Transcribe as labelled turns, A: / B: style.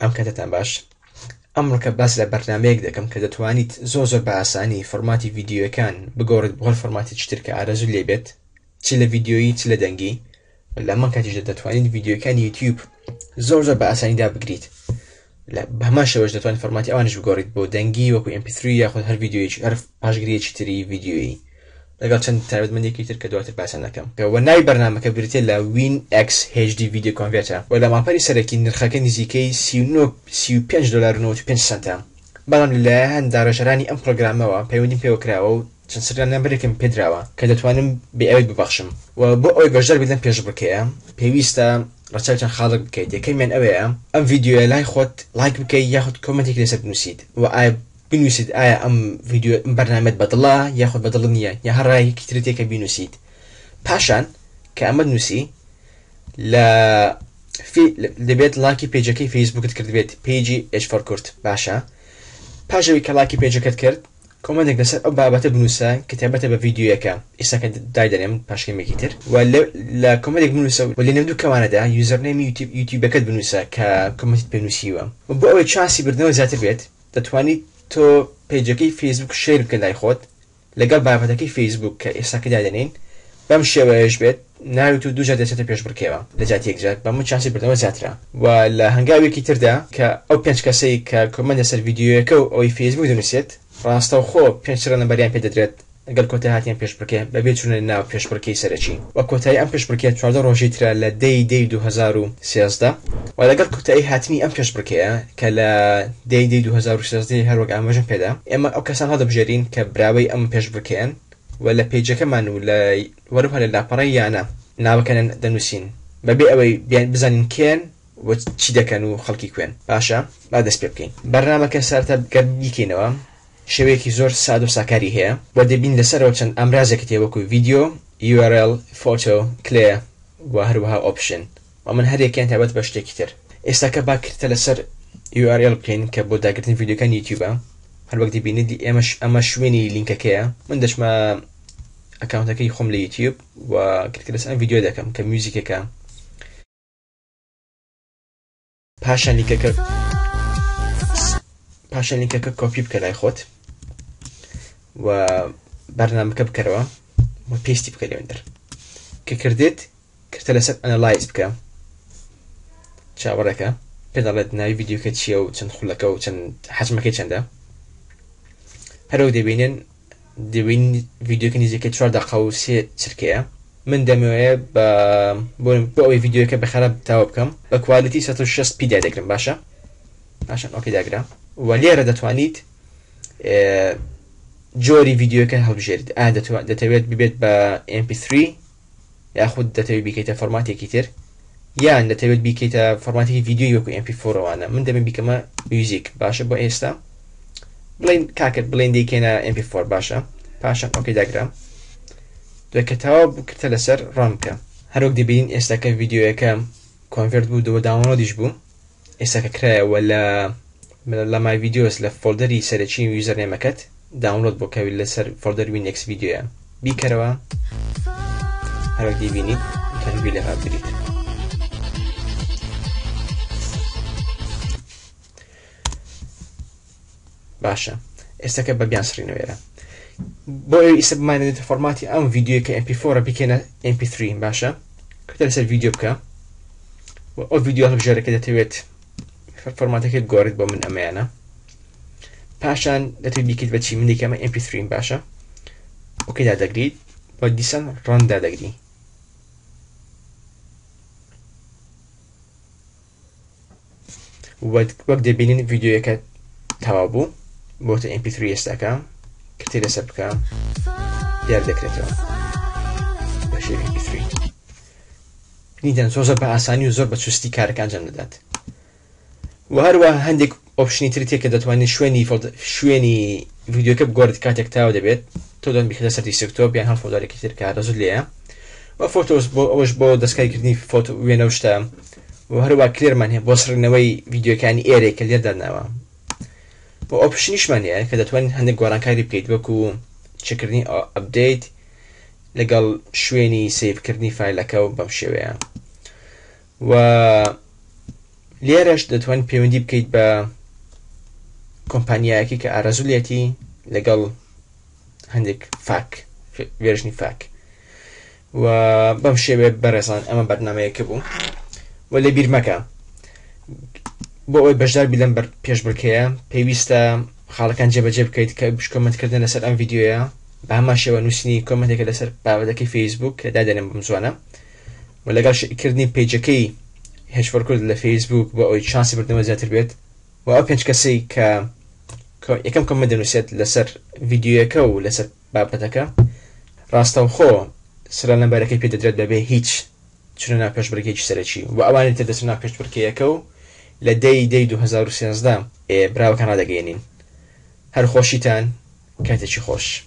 A: ئەم کاتەتان باش. ئەمڕۆکە باس لە بەرنامەیەک دەکەم کە دەتوانیت زۆر زۆر بە ئاسانی فۆرماتی ڤیدیۆیەکان بگۆڕیت بۆ هەر فۆرماتێکی تر کە ئارەزوو لێ بێت، چ لە ڤیدیۆیی چ لە دەنگی. لە هەمان کاتیشدا دەتوانیت ڤیدیۆکانی یوتیوب زۆر زۆر بە ئاسانی دابگریت. لە هەمان شێوەش دەتوانیت فۆرماتی ئەوانیش بگۆڕیت بۆ دەنگی وەکو MP3 یاخود هەر ڤیدیۆیەکی هەر پاشگریەکی تری ڤیدیۆیی لەگەڵ چەند تایبەتمەندێکی تر کە دواتر باسیان دەکەم. وە ناوی بەرنامەکە بریتیە لە WinX HD Video Converter وە لە ماڵپەری سەرەکی نرخەکە نزیکەی 39 35 دۆلار و 95 سەنتە بەڵام لەلایەن داڕێژەرانی ئەم پڕۆگرامەوە پەیوەندیم پێوە کراوە و چەند serial number ێکم پێدراوە کە دەتوانم بێ ئەوەی ببەخشم وە بۆ ئەوەی بەشدار بیت لەم پێشبڕکێیە پێویستە ڕەچاوی چەند خاڵێک بکەیت یەکەمیان ئەوەیە ئەم ڤیدیۆیە لای خۆت ڵایک بکەیت یاخود کۆمێنتێکی لەسەر بنووسیت وە ئایا بنووسیت ئایا ئەم ڤیدیۆ ئەم بەرنامەت بەدڵە یاخود بەدڵت نییە یا هەر ڕایەکی ترت هەیە کە بینووسیت پاشان کە ئەمەت نووسی لە دەبێت ڵاکی پەیجەکەی فەیسبووکت کردبێت پەیجی ئێچ فۆر کورد باشە پاش ئەوەی کە ڵاکی پەیجەکەت کرد کۆمێنتێک لەسەر ئەو بابەتە بنووسە کە تایبەتە بە ڤیدیۆیەکە ئێستا کە دایدەنێم پاش کەمێکی تر و لە کۆمێنتێک بنووسە و لە نێو دوو کەوانەدا username ی یوتیوب یوتیوبەکەت بنووسە کە کۆمێنتت پێ نووسیوە و بۆ ئەوەی چانسی بردنەوە زیاتر بێت دەتوانیت تۆ پەیجەکەی فەیسبوک share بکە لای خۆت لەگەڵ بابەتەکەی فەیسبوک کە ئێستا کە دادەنێین بەم شێوەیەش بێت ناوی تۆ دووجار دەچێتە پێشبڕکێوە لە جیاتی یەک جار بەمە چانسی بردنەوە زیاترە و لە هەنگاوێکی تردا کە ئەو پێنج کەسەی کە کۆمێنت لەسەر ڤیدیۆیەکە و ئەوەی فەیسبوک دەنووسێت ڕاستەوخۆ پێنج serial number یان پێ دەدرێت لەگەڵ کۆتای هاتنی پێشبڕکێ بەبێ چوونە ناو پێشبڕکێی سەرەکی و کۆتایی ئەم پێشبڕکێ 14 ڕۆژی ترە لە دەی دەی 2013 و لەگەڵ کۆتایی هاتنی ئەم پێشبڕکێیە کە لە دەی دەی 2013 هەروەک ئاماژەم پێدا ئێمە ئەو کەسان هەڵدەبژێرین کە براوەی ئەم پێشبڕکێیەن و لە پەیجەکەمان و لە وەروها لە لاپەڕەی یانە ناوەکەیان دەنووسین بەبێ ئەوەی بزانین کێن و چی دەکەن و خەڵکی کوێن. باشە با دەست پێ بکەین. بەرنامەکە سەرەتا گەر بیکەینەوە شێوەیەکی زۆر سادە و ساکاری هەیە و دەبین لەسەرەوە چەند ئامرازێکت هەیە وەکو ڤیدیۆ، URL، photo، clear و هەروەها option و من هەریەکەیان تایبەت بە شتێکی تر. ئێستاکە با کرتە لەسەر URL بکەین کە بۆ داگرتنی ڤیدیۆکانی یوتیوبە هەروەک دەبینیت ئێمەش ئەمە شوێنی لینکەکەیە من دەچمە ئەکاونتەکەی خۆم لە یوتیوب و کرتە لەسەر ئەم ڤیدیۆ دەکەم کە میوزیکەکە پاشان لینکەکە پاشان لینکەکە کۆپی بکە لای خۆت و بەرنامەکە بکەرەوە و paste ی بکە لێندەر کە کردێت کرتە لەسەر analyze بکە چاوەڕێکە پێ دەڵێت ناوی ڤیدیۆکە چییە و چەند خولەکە و چەند حەجمەکەی چەندە هەرەوە دەبینن دەبین ڤیدیۆکە نزیکەی چوار دەقە و سێ چرکەیە من دەمەوێ بە بۆ ئەوەی ڤیدیۆکە بە خراپ تاوە بکەم بە quality 160 p دادەگرم باشە باشە okay داگرە و لێرە دەتوانیت جۆری ڤیدیۆکە هەڵبژێریت ئا دەتەوێت ببێت بە MP3 یاخود دەتەوێت بیکەیتە فۆرماتێکی تر یان دەتەوێت بیکەیتە فۆرماتێکی ڤیدیۆی وەکو MP4 وانە من دەمێ بیکەمە میوزیک باشە بۆ ئێستا بڵین کاکت بڵین دەیکەینە MP4 باشە پاشان okay داگرە دوای کە تەواو بوو کرتە لەسەر run بکە هەروەک دەبینین ئێستا کە ڤیدیۆیەکە convert بوو دەوە download یش بوو ئێستا کە کرایەوە لە لە my videos لە folder ی سەرەکی username ەکەت download بۆ کە لەسەر folder WinX ڤیدیۆیە بیکەرەوە هەروەک دەیبینیت دەتوانیت گوێی لێ ڕابگریت. باشە ئێستا کە بە بیان سڕینەوە ئێرە بۆ ئەوەی ئیستا بمانێتە فۆرماتی ئەم ڤیدیۆ کە MP4 بیکەینە MP3 باشە کردە لەسەر ڤیدیۆ بکە و ئەو ڤیدیۆ هەڵبژێرە کە دەتەوێت فۆرماتەکەی بگۆڕیت بۆ من ئەمەیانە پاشان دەتەوێت بیکەیت بە چی من دەیکەمە MP3 باشە okay دادەگریت و دیسان run دادەگری وەک دەبینین ڤیدیۆیەکە تەواو بوو بۆتە MP3 ئێستاکە کرتەی لەسەر بکە دیار دەکرێتەوە بەشی MP3 بینیتان زۆر زۆر بە ئاسانی و زۆر بە چوستی کارەکە ئەنجام دەدات و هەروەها هەندێک option ی تری تێ کە دەتوانێت شوێنی شوێنی ڤیدیۆکە بگۆڕیت کاتێک تاو دەبێت تۆ دەن بیخەتە سەر desktop یان هەر folder ێکی تر کە ئارەزوت لێیە و photos بۆ ئەوەش بۆ دەستکاریکردنی فۆتۆ وێنە و شتە و هەروە clear مان هەیە بۆ سڕینەوەی ڤیدیۆکانی ئێرەی کە لێر داناوە و option یشمان هەیە کە دەتوانین هەندێک گۆڕانکاری بکەیت وەکو چکردنی update لەگەڵ شوێنی save کردنی فایلەکە و بەم شێوەیە و لێرەش دەتوانیت پەیوەندی بکەیت بە کۆمپانیایەکی کە ئارەزوو لێتی لەگەڵ هەندێک فاک ڤێرژنی فاک و بەم شێوەیە بەڕێزان ئەمە بەرنمەیەکە بوو و لە بیر مەکە بۆ ئەوەی بەشدار بی لەم بەر پێشبڕکێیە پێویستە خاڵەکان جێبەجێ بکەیت کە کۆمنتکردن لەسەر ئەم ڤیدیۆیە بە هەمان شێوە نووسینی کۆمنتێکە لەسەر بابەتەکەی فەیسبوک کە دادەنێم بەم زوانە و لەگەڵ شێرکردنی پەیجەکەی هێچ فۆر کورد لە فەیسبوک بۆ ئەوەی چانسی بردنەوە زیاتر بێت و ئەو پێنج کەسەی کە یەکەم کۆمنت دەنووسێت لەسەر ڤیدیۆیەکە و لەسەر بابەتەکە ڕاستەوخۆ سرا نەمبەرەکەی پێ دەدرێت بەبێ هیچ چونە ناو پێشبڕکێیەکی سەرەکی و ئەوانی تر دەچنە ناو پێشبڕکێیەکە و لە دەی دەی 2013 براوەکان ڕادەگەیەنین. هەر خۆشیتان کاتێکی خۆش.